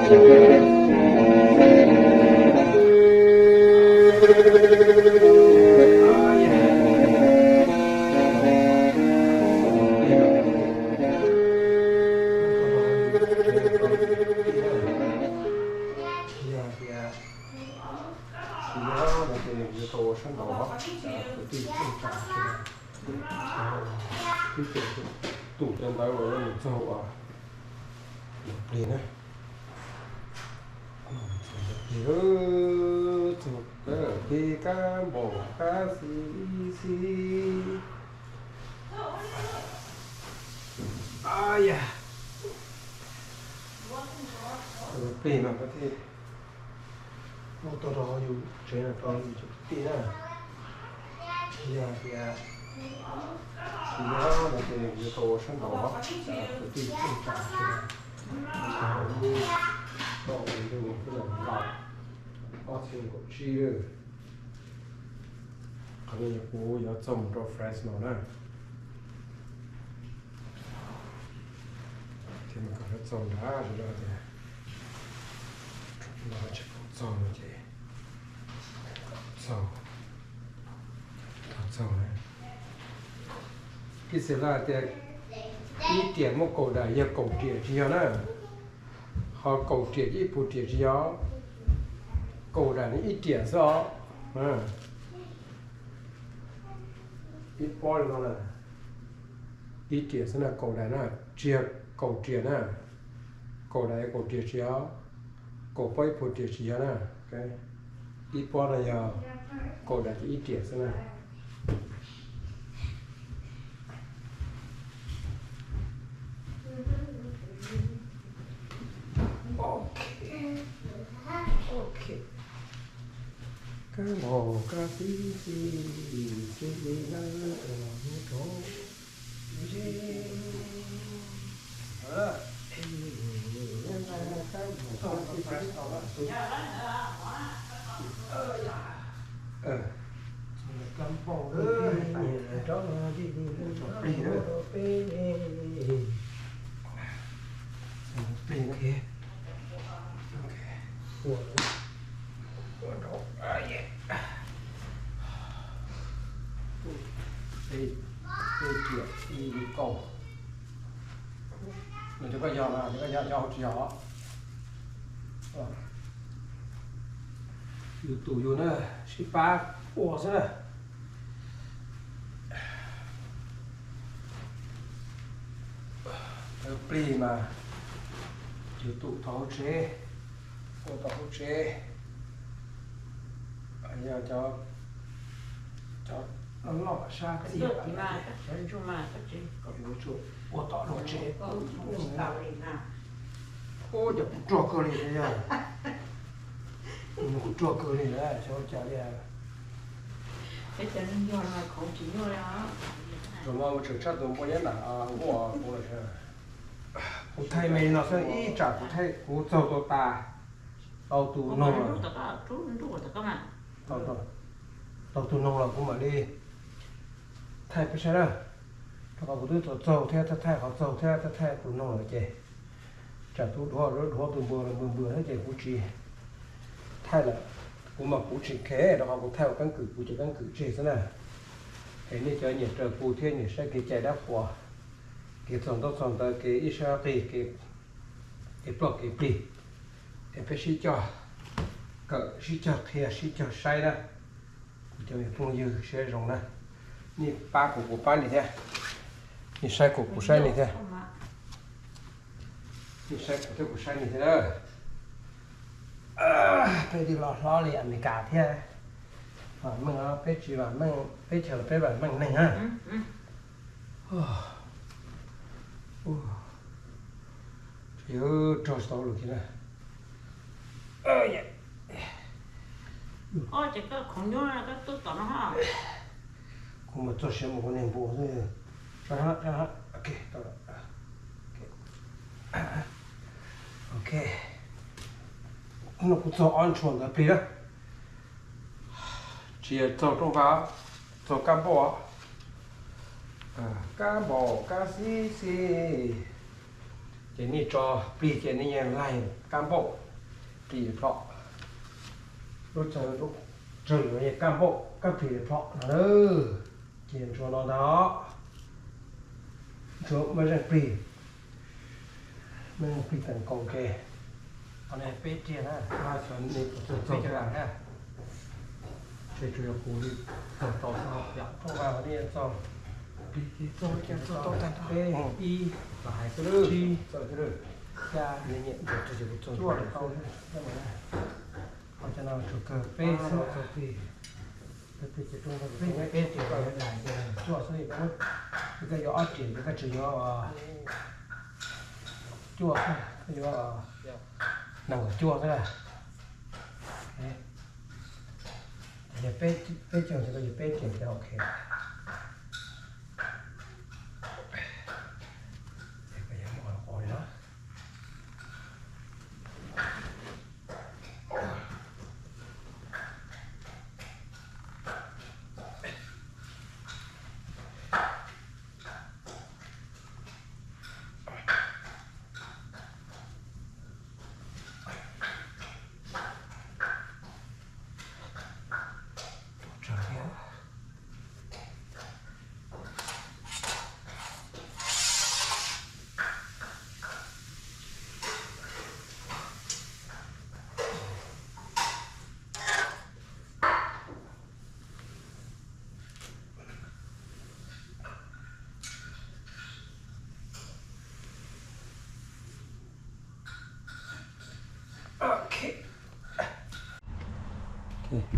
Yog tias tsis nyob no ces yuav tau ua sab nraud, kwv tij txawj tsa tsis, twb tseem tus cov ntawd uas yuav mus txog uas plig na. Plig, txog plig kab npaum kab xis xis. Plig mas koj thiaj mus tau rau yus tsev no rau yus cov kwv tij na. Yog tias tsis nyob no ces yuav tau ua sab nraud, kwv tij txawj tsa tsis, ob txhiab kaum tsib lawm. Qhov no yog kuv yuav txog mus rau Fresno na. Thiab mas kom txog nrad zoo tias no tsis tau txog no ces txog, txog na. Pij xeem laj tias ib riam muaj kaum daim yog kaum riam tsis yog na. Ho kaum riam ib puas riam tsis yog, kaum daim no ib riam xwb os. Ib pob li no na, ib riam xwb na, kaum daim na, tsis yog kaum riam na. Kaum daim kaum riam tsis yog, kaum pob ib puas riam tsis yog na. Ib pob no yog kaum daim ces ib riam xwb na. Ok, ok. Kab npaum kab xis xis, tsis li na, rau ze. Plig na. Plig na. Ua rau peb riam ib li kaum. Nws cov koj yog, cov koj yog cov hauv tsis yog. Yus tus yus na, sib pab ua xwb na. Plig mas yus tus tau hauv tsev, ua tau hauv tsev. Yog cov loj loj sab txij ua tom hauv tsev. Ub, cov kuv ruam kawg li yog, kuv ruam kawg li na, xyov ua cas li. Thaum no mus tseem tshaj tus npua nyab nam nkuaj kuv lawm. Kuv thaij me no xwb, ib tsam kuv thaij kuv txaug tau tas, tau tus noog los, tau tus noog los kuv mam li thaij peb saib na. Rau qhov kuv twb tau txaug thiab, thaij qhov txaug thiab, thaij tus noog lawm ces tsam tus dhuav dhuav tus npua npua npua thiab ces kuv tsis thaij lawm. Kuv mas kuv tsis kheev, rau qhov kuv thaij ua keeb kwm kuv cov keeb kwm tseg xwb na. Es nej cov nyiam raws kuv thiab nyiam saib kev cai dab qhuas, kev txog ntaub txog ntawv, kev ib sab qig, kev ploj kev plig, es peb sib cog kawm, sib cog qhia, sib cog saib na. Kuv cov me phooj ywg siab zoo na, nej pab kuv kuv pab nej thiab, nej saib kuv kuv saib nej thiab, nej saib kuv thiab kuv saib nej thiab na. Peb twb los hlob li Amelikas thiab, vam meej, peb tsis vam meej, peb chaw peb vam meej neeg na. Yuav rog tsis tau lus kiag na. Kuv mas txog siav mus kuv niag npua xwb. Ok, no kuv txog ob ntshuas ntawd plig na. Tsis yog txog rooj vag, txog kab npauj, kab npauj kab xib xib. Ces nej tso plig ces nej yeej laig kab npauj plig plho. Lub tsawg lub tsawg no yeej kab npauj kab plig plho no. Ces ntsuag no ntag. Ntsuag muaj zeej plig, muaj zeej plig teem kaus ces, peb riag na, peb cov na. Ces tsuas yog kuv li txog tau xwb, yog txog peb, ib, tsib, xya, cuaj, tau, ho cov no tsuas kawg peb xwb. Peb ces cuaj xwb, yog koj yuav ob riam ces koj tsuas yuav cuaj xwb, koj yuav nees nkaum cuaj xwb. Yog peb caug ces koj yuav peb riam ces ok.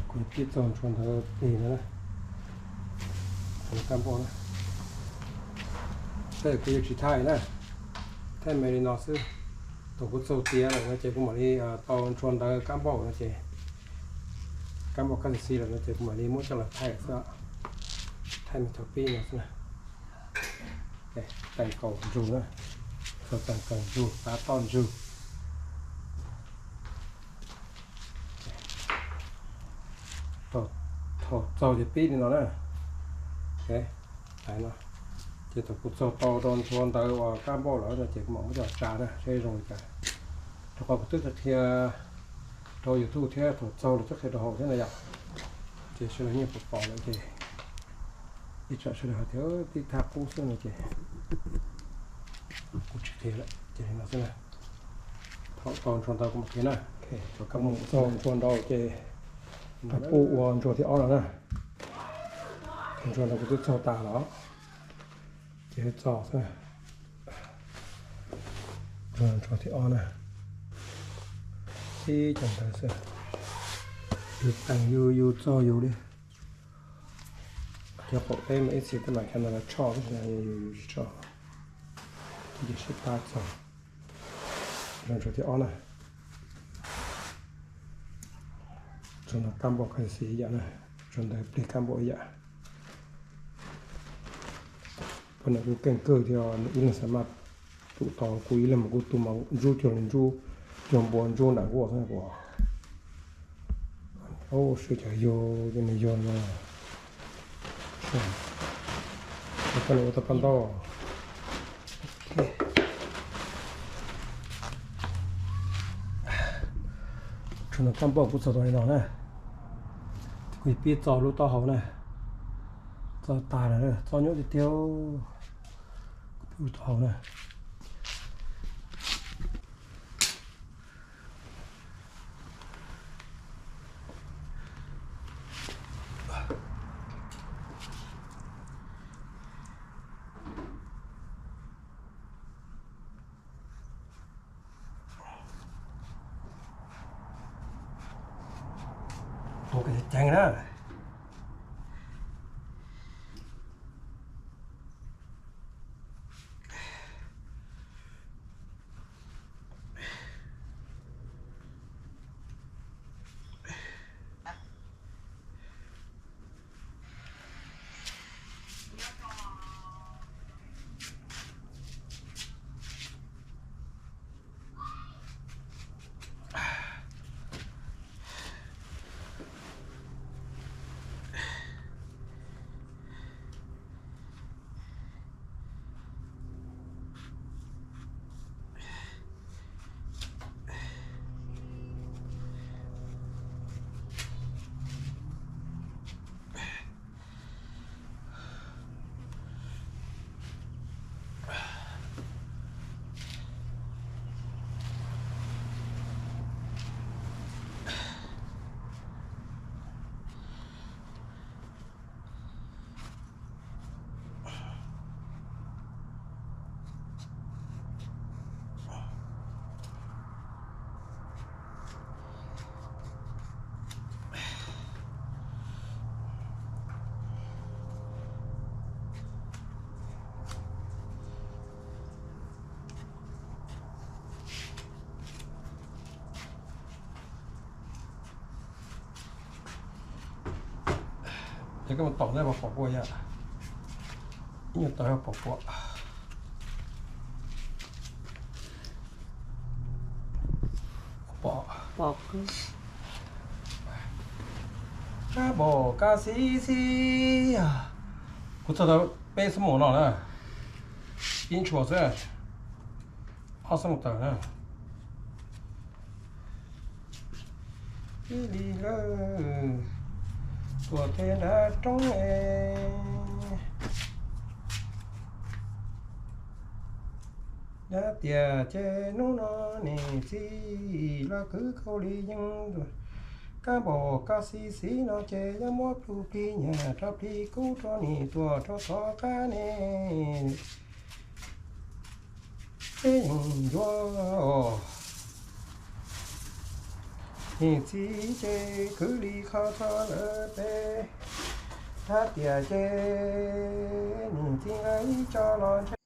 Kuv pib txog ntsuag ntawd plig no na, kab npauj na. Tej kuv yuav tsis thaij na, thaij me li no xwb. Thaum kuv txaug tiav lawm no ces kuv mam li tau ntsuag ntawd kab npauj no ces, kab npauj kab xis xis lawm no ces kuv mam li muab coj los thaij xwb, thaij me thaum pib no xwb na. Teem kaus ntsug na, txog teem kaus ntsug, tav toj ntsug. Thaum txaug ces pib li no na. Ces thaum kuv txaug tau rau ntsuag ntawd uas kab npauj lawm no ces kuv mam muab coj tsa na seb zoo li cas. Rau qhov kuv twb qhia rau YouTube thiab thaum txaug los twb qhia rau hauv thiab na yom. Ces sawv daws yeej pom pom lawm ces ib tsam sawv daws hais tias tib thaj qub xwb no ces kuv tsis qhia lawm ces li no xwb na. Thaum tau ntsuag ntawd kuv mam qhia na. Thaum txaug ntsuag ntawd ces pab pub ua ntsuag thib ob no na. Ntsuag ntawd kuv twb txaug tas los ces txog xwb. Ntsuag thib ob na, ib co ntawd xwb. Yus teem yus, yus txog yus li. Cov qaum teb mas ib txhia tej mam cov ntawd los tshoj tib si, yus tsis tshoj. Ces sib pab txog. Ntsuag thib ob na. Ntsuag no kab npauj kab xis ib yam na, ntsuag ntawd plig kab npauj ib yam. Poj niam kuv keej kawg thiab, nws ib leeg xav maj tum tau, kuv ib leeg mas kuv tus mas ntsub cuag li ntsub, cuag npua ntsub nram nkuaj xwb kuv. Sawv cov yug ces nws yug no. Poj niam ua tau paj ntaub. Ntsuag no kab npauj kuv txog tau li no na. Kuv pib txo lub taub hau na. Txo tas lawm, txo nyuaj tiag tiag. Kuv pib lub taub hau na. Tua kom ceev na. Ces koj mus tom ntej pom pom kua yom? Ib nyuag tawv pom kua. Pom. Kab npam kab xib xib. Kuv txog tau peb xuab moos no na. Ib ntshua xwb. Ob xuab moos tawm na. Ib li lawm, tuam teb nrab roob es. Yog tias ces hnub no niam txiv los kwv khaus li yeej, kab npam kab xib xib no ces yog muab plhu plig nyam rau plig kub rau nim tuam rau tom qab ne. Peb yeej yuav niam txiv ces kwv li qhov txog lawm peb, hab tias ces niam txiv nqa ib co los ntshe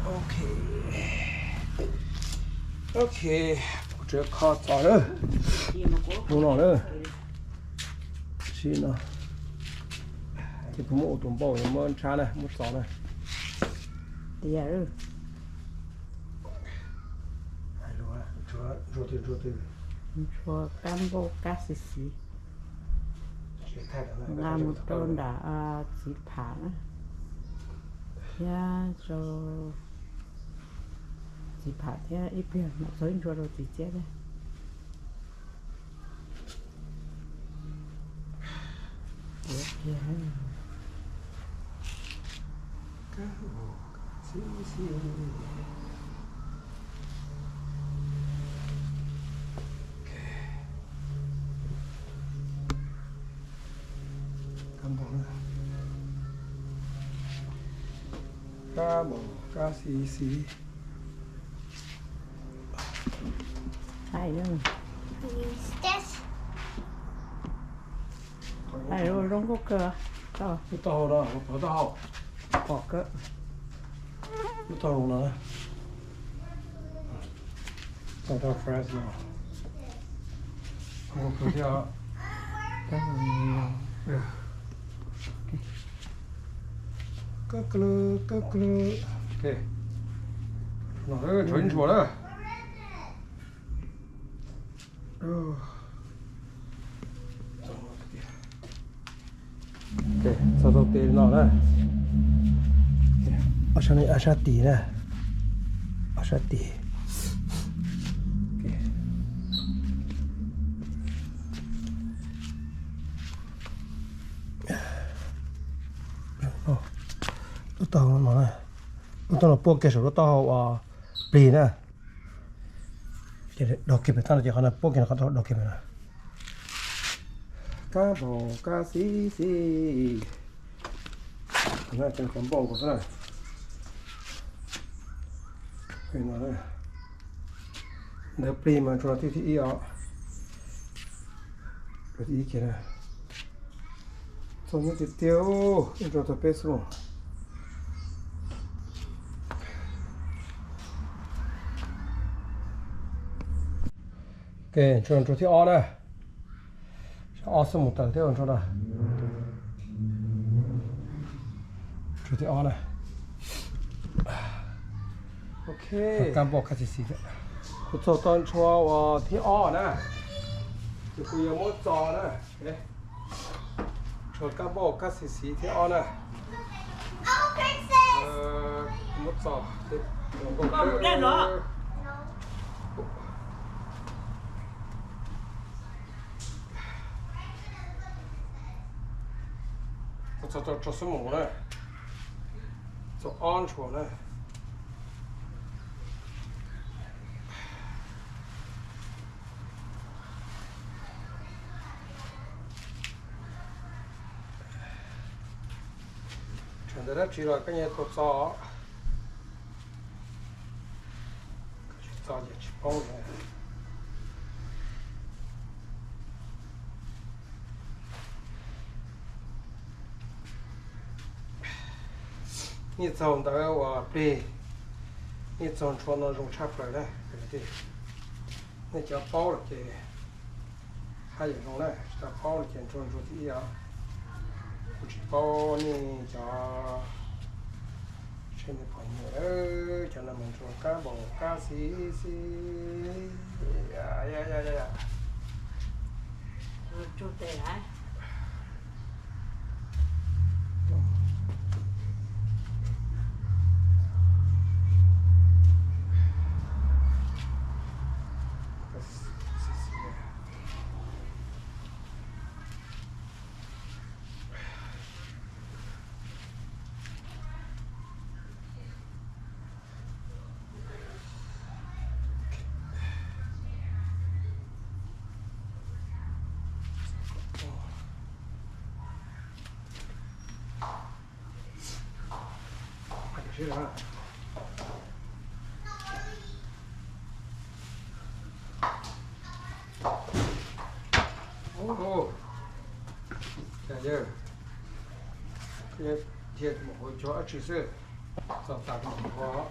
Ok. Ok, kuv tseem kho txog lawm. Hnub no lawm. Sim no ces kuv muab ua tus npauj muab ntshab na, muab txov na. Tias ntshua kab npauj kab xis xis nqa mus rau nram txiv pham na, thiab rau txiv pham thiab ib pliag mam txog ib ntshua rau txiv txiab thiab. Kab npauj, kab xis xis. Hais zoo nkauj kawg. Lub taub hau no, lub taub hau, pom kawg. Lub taub hau no, tau fresh no. Nkauj kawg thiab. Kab klw, kab klw. No, tshuav ib ntshua na. Txog tau tes no na. Ob sab, ob sab tim na. Ob sab tim. Lub taub hau no, lub taub hau no puab kiag saum lub taub hau uas plig na. Ces dog kiag pem toj no ces qhov no puab kiag qhov dog kiag pem no. Kab npauj kab xis xis. Cov npauj nkaus xwb na. Ntawd plig mas ntshua no thib ib os. Ib kiag na. Txog nyob tiag tiag, ib ntshua tau peb xwb. Ok, ntshua, ntshua thib ob na. Ob xub mus taws thiab ntshua na. Ntshua thib ob na. Ok. Kab npauj kab xis xis thiab. Kuv txog tau ntshua uas thib ob na, ces kuv yuav muab txo na. Ntshua kab npauj kab xis xis thib ob na. Muab txo. Kuv txog tau tso xab mus na, txog ob ntshua na. Tshuav ntawm dab tsi los koj nyias tau txo, tsis txo ces tsis paub na. Nej txaug ntawv uas plig, nej txaug ntshua no zoo tshaj plaws na. Nej cov paub los ces haj yam zoo na, tsis tau paub los ces ntshua ntshua thib ib os. Kuv tsis paub nej cov tsheb nej pom nyuam, cov no mas ntshua kab npauj kab xis xis. Thiaj mus hauv cog dab tsi xwb, txog tas mus hauv.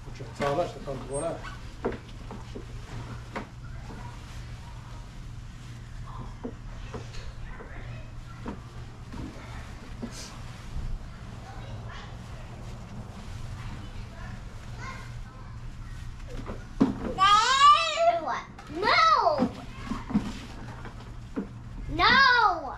Kuv tseem txog na, tseem tau ntuav na. No! No!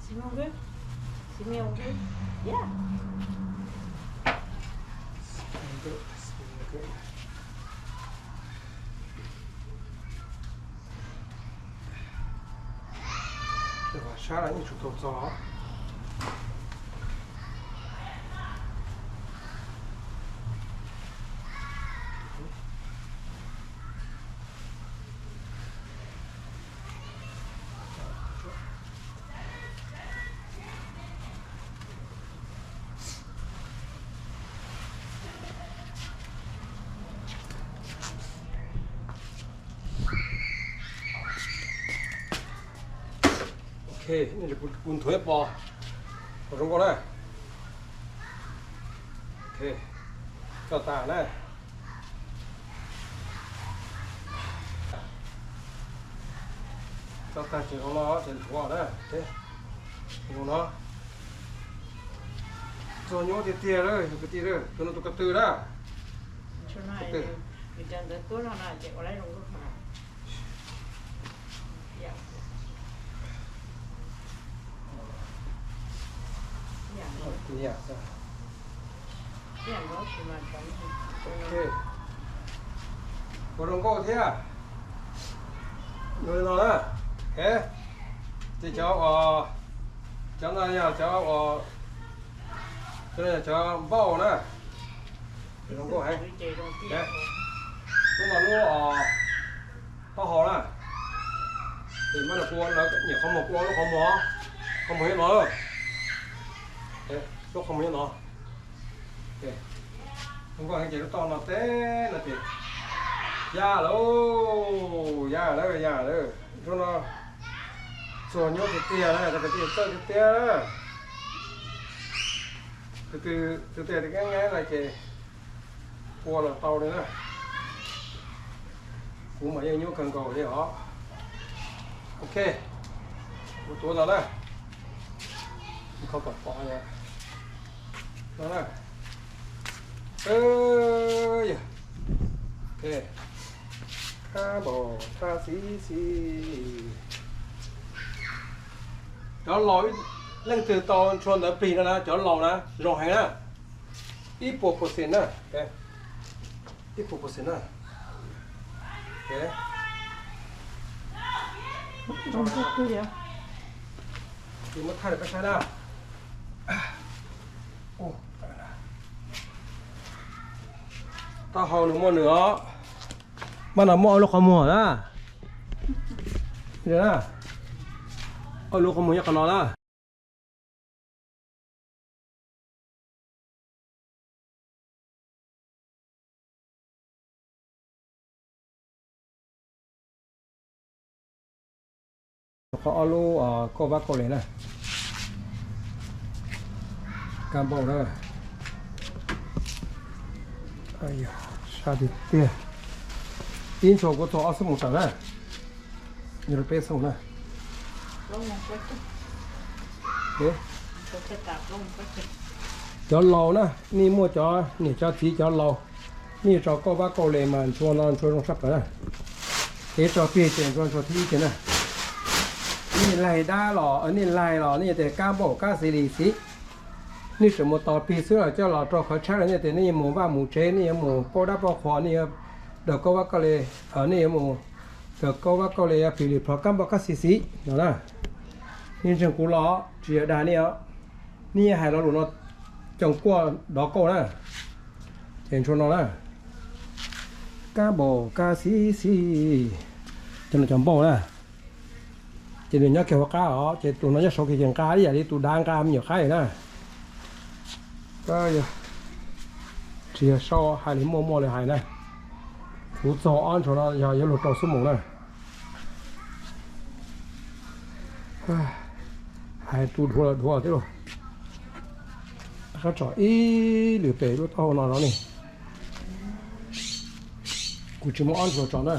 Xi Meo, Xi Meo, yeah. Sab no yeej tsum tau txog. Ok, kuv nthuav ib pob, pob zoo nkauj na. Ok, txog tas na. Txog tas ces zoo no ces nthuav na. Zoo no. Txog nyuaj tiag tiag lawm yog kwv tij, tus no tus ko tw na. Ua zoo nkauj thiab. Zoo li no na. Ces cov, cov no yog cov, cov no yog cov npauj na. Zoo nkauj heev. Lub no lub taub hau na. Ces maj no kua, nyem qhov muag kua lub qhov muag, qhov muag nyob no. Lub qhov muag nyob no. Zoo nkauj heev ces lub taub hau no teb no ces Ya lawm, ya lawm, ya lawm. Zaum no txuag nyuaj tiag tiag na, cov kwv tij, txawj tiag tiag na. Tus twg, tus twg tias nqaij nqaij no ces ua los tau li na. Kuv mas yeej nyuaj kawg nkaus li os. Ok, kuv tuav no na. Kho pom pom no na. Yog, ok, kab npaum kab xis xis. Cov laus, leej twg tau ntshua ntawv plig no na, cov laus na, zoo heev na. Ib puas percent na. Ib puas percent na. Ces muab thaij rau peb saib na. Taub hau nws muaj nws os. Maj no muaj ob lub qhov muag na. Ob lub qhov muag nyob qhov no na. Qhov ob lub kauj vab kauj les na. Kab npauj na. Sab tiag tiag. Ib ntshua kuv txog ob xuab moos tawm na. Yog peb xuab moos na. Cov laus na, nej muaj cov niam cov txiv cov laus, nej yuav tso kauj vab kauj les mas ntshua no ntshua zoo tshaj plaws na. Kev tso plig ces ntshua ntshua thib ib tiag na. Nej laig dab los, nej laig los nej tias kab npauj kab xis lis xis, nej tseem mus tos plig xwb los coj los rau qhov tshaib los nej tias nej yuav mus vaj mus tsev, nej yuav mus pauj dab pauj qhua, nej yuav daws kauj vab kauj les, nej yuav mus daws kauj vab kauj les plig li plhov kab npauj kab xis xis no na. Nej ntseeg kuv los tsis yog dag nej os. Nej hais lo lus no coom kuaj dov kauj na. Ces ntshua no na. Kab npauj kab xis xis. Cov no cov npauj na. Ces nws nyob kiag hauv qab os, ces tus no nyob saud kiag ces nqa ib yam li tus dav nqa me nyuam qaib na. Tsis yog sau hais li muaj muaj li hais na. Kuv txog ob ntshua no yog yuav luag rau xuab moos na. Hais tu dhuav los dhuav thiab lauj. Qab tsom ib lwm pem lub taub hau no no ne. Kuv tsis muaj ob ntshua tsom na.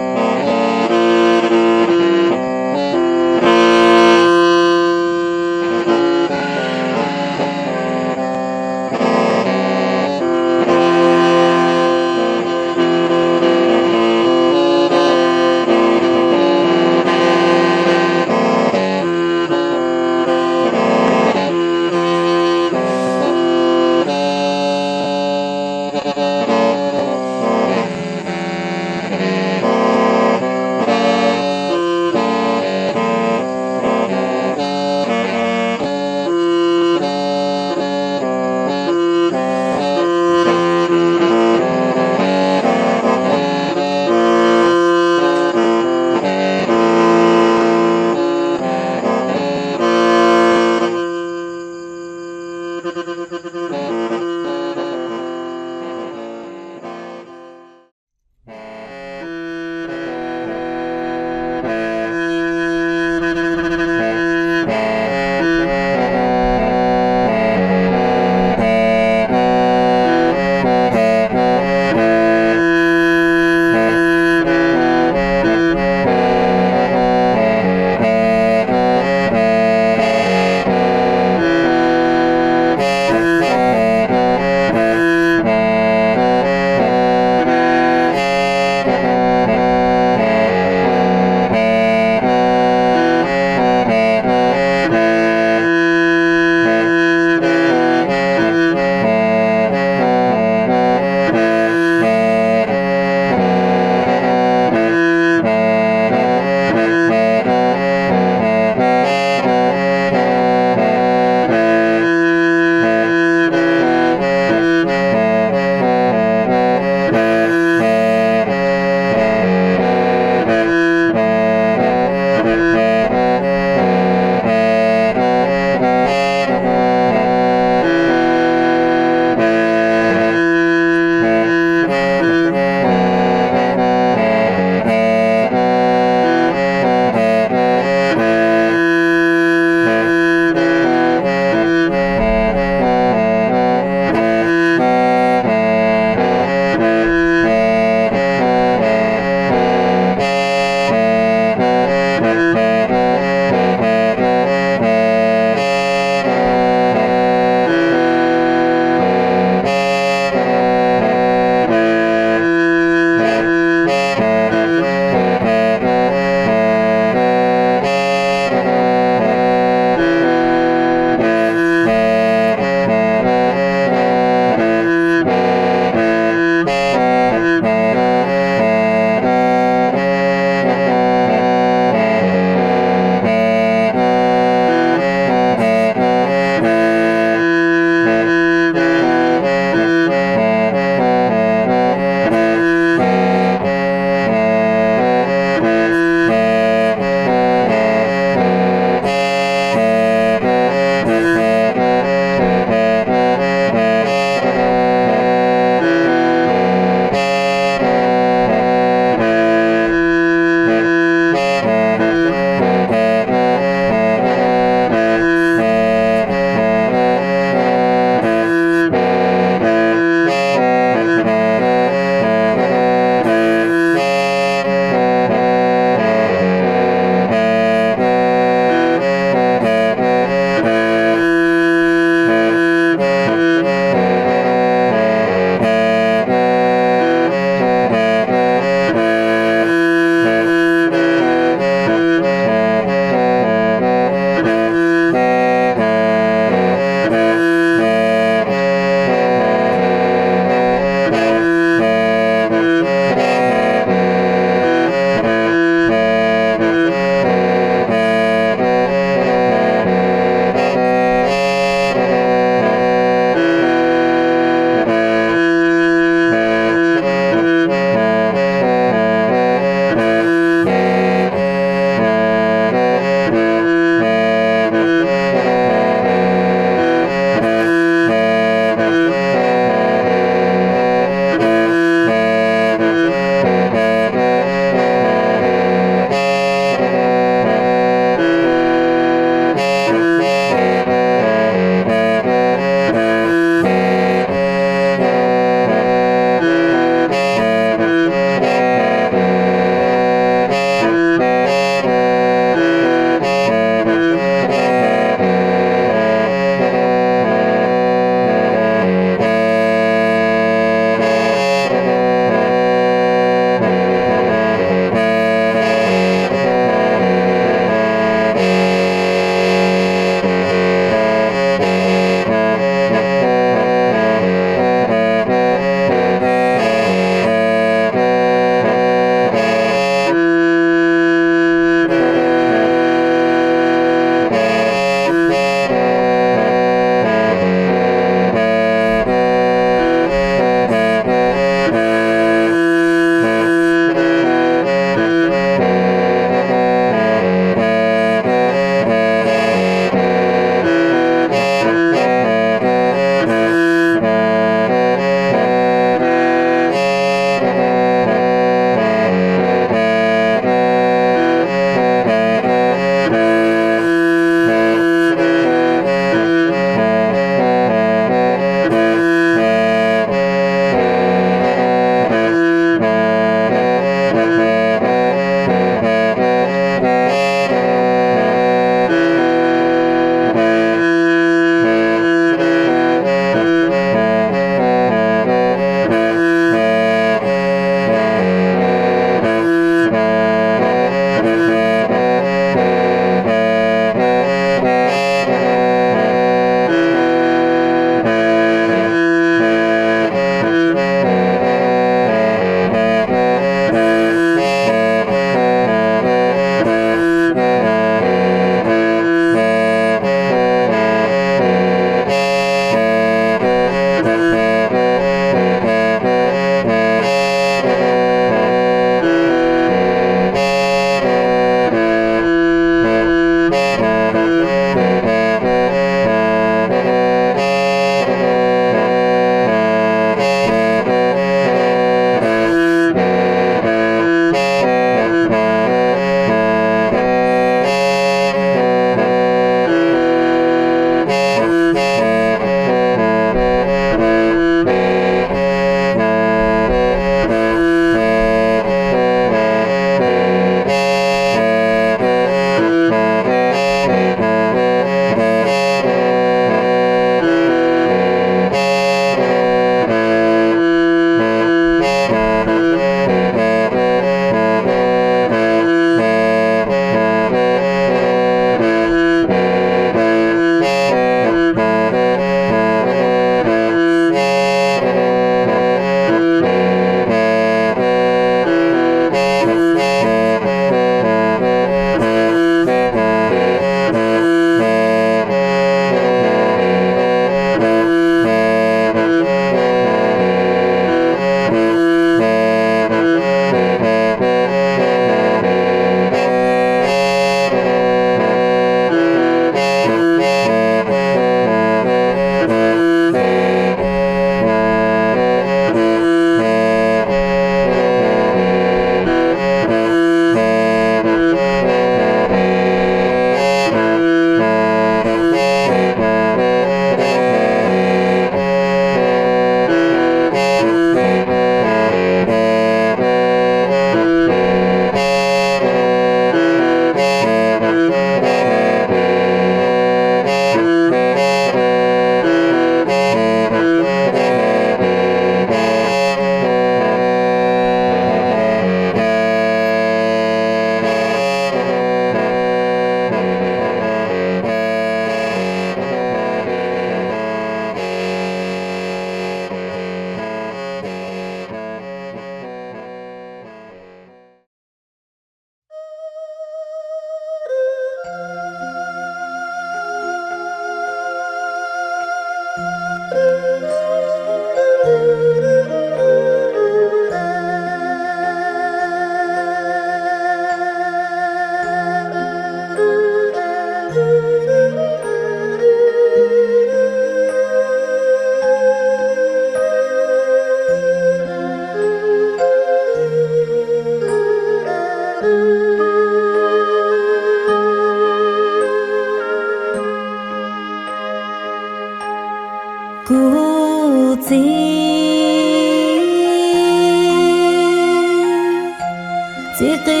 Txiv qi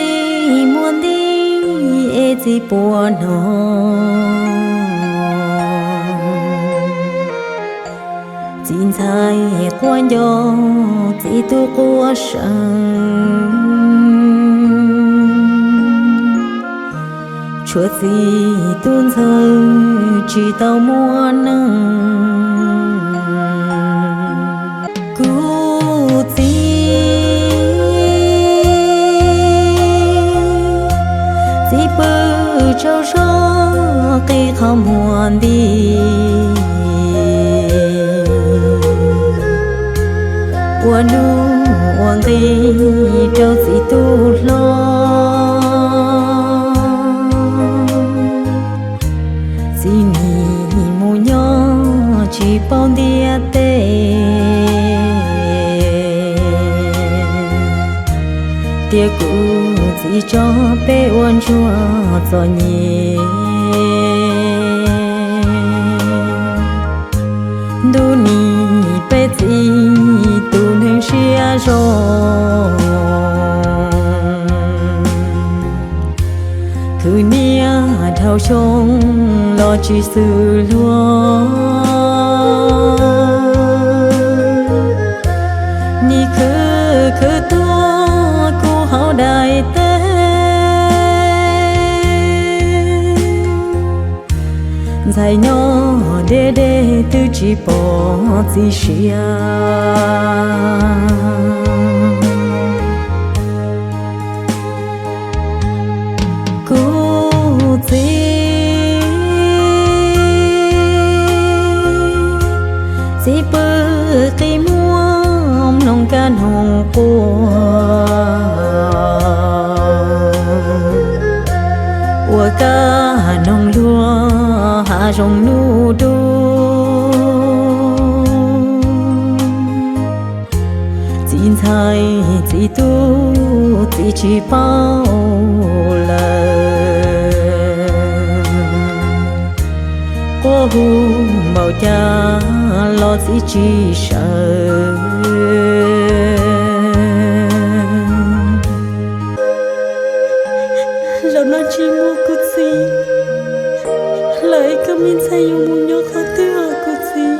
muag nti es txiv puas hnov, txiv ntxhais quaj nco, txiv tub quaj seev. Tshuav txiv tub ntxawg tsis tau muaj neeg. Kuv txiv, txiv pw tsaug zog qi qhov muag nti, ua nuj ua nqi rau txiv tub hlob. Txiv nim mus nyob tsis paub ntiaj teb, tias kuv txiv tso peb ua ntsuag txom nyem. Ntuj nim peb txiv tus neeg siab zoo, khwv niaj dhau xyoo los tsis xwm luag. Nim khwv khwv tuaj kuv hauv daim teb, ntxhais nyob deb deb twb tsis pom txiv siab. Kuv txiv, txiv pw qi muag mloog kab noog quaj, ua kab noog luag hav zoov nub dub. Txiv ntxhais txiv tub txiv tsis paub lawm, quaj hu npaum cas los txiv tsis sawv. Zaum no tsis muaj kuv txiv lawm, koj me ntxhais yuav mus nyob qhov twg os kuv txiv?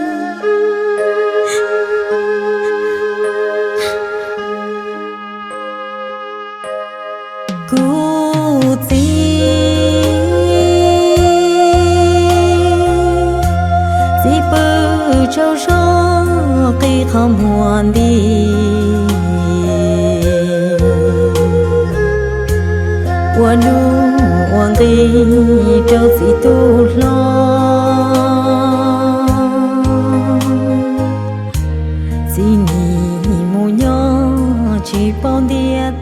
Kuv txiv, txiv pw tsaug zog qi qhov muag nti, ua nuj ua nqi rau txiv tub hlob. Txiv nim mus nyob tsis paub ntiaj